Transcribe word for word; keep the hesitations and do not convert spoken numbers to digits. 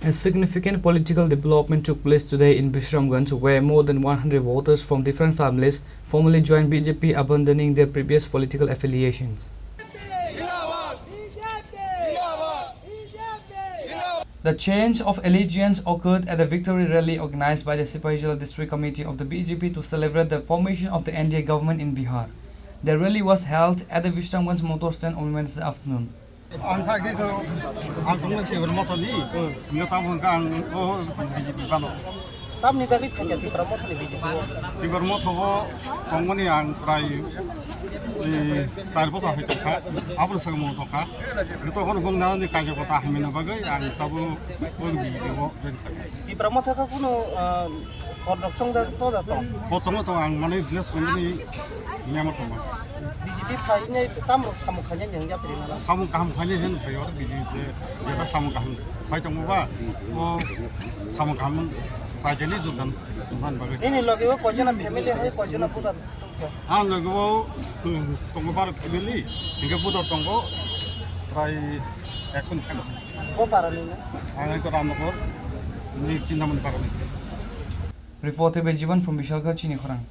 A significant political development took place today in Bishramganj, where more than one hundred voters from different families formally joined B J P, abandoning their previous political affiliations. The change of allegiance occurred at a victory rally organized by the Sipaijala District Committee of the B J P to celebrate the formation of the N D A government in Bihar. The rally was held at the Bishramganj motor stand on Wednesday afternoon. Ang kha khe kho, ang tongno Tibra Motha ni, hingke tamo hingke ang o B J P bano. Tamni bagwi phaikha Tibra Motha ni B J P o? Tibra Motha o tongmani ang prai, eh, char bosor hai tongkha, aboni saka mo tongkha. Hingke tokhono bong nani kaijak kota hamina bagwi ang tabo o B J P o join kha. Tibra Motha kha kuno, ah, Kotok chwng da to da tong. Kotok no tong ang mane dress kondani nyama tong. B J P phai ne tam rok samung khainai nang ya piri nala. Samung kaham khainai hen phai or B J P je jeta samung kaham phai tong ba o samung kaham phai jeni judan man bagwi. Nini loge o koi jona family hai koi jona puda. Ang loge o, hmm, tong bar family hingke puda tongo prai ekson khana. Ko para ni na? Ang ko Ramnagar ni Chintamani para ni. Reported by Jiban from Bishalgarh, Chini Khorang.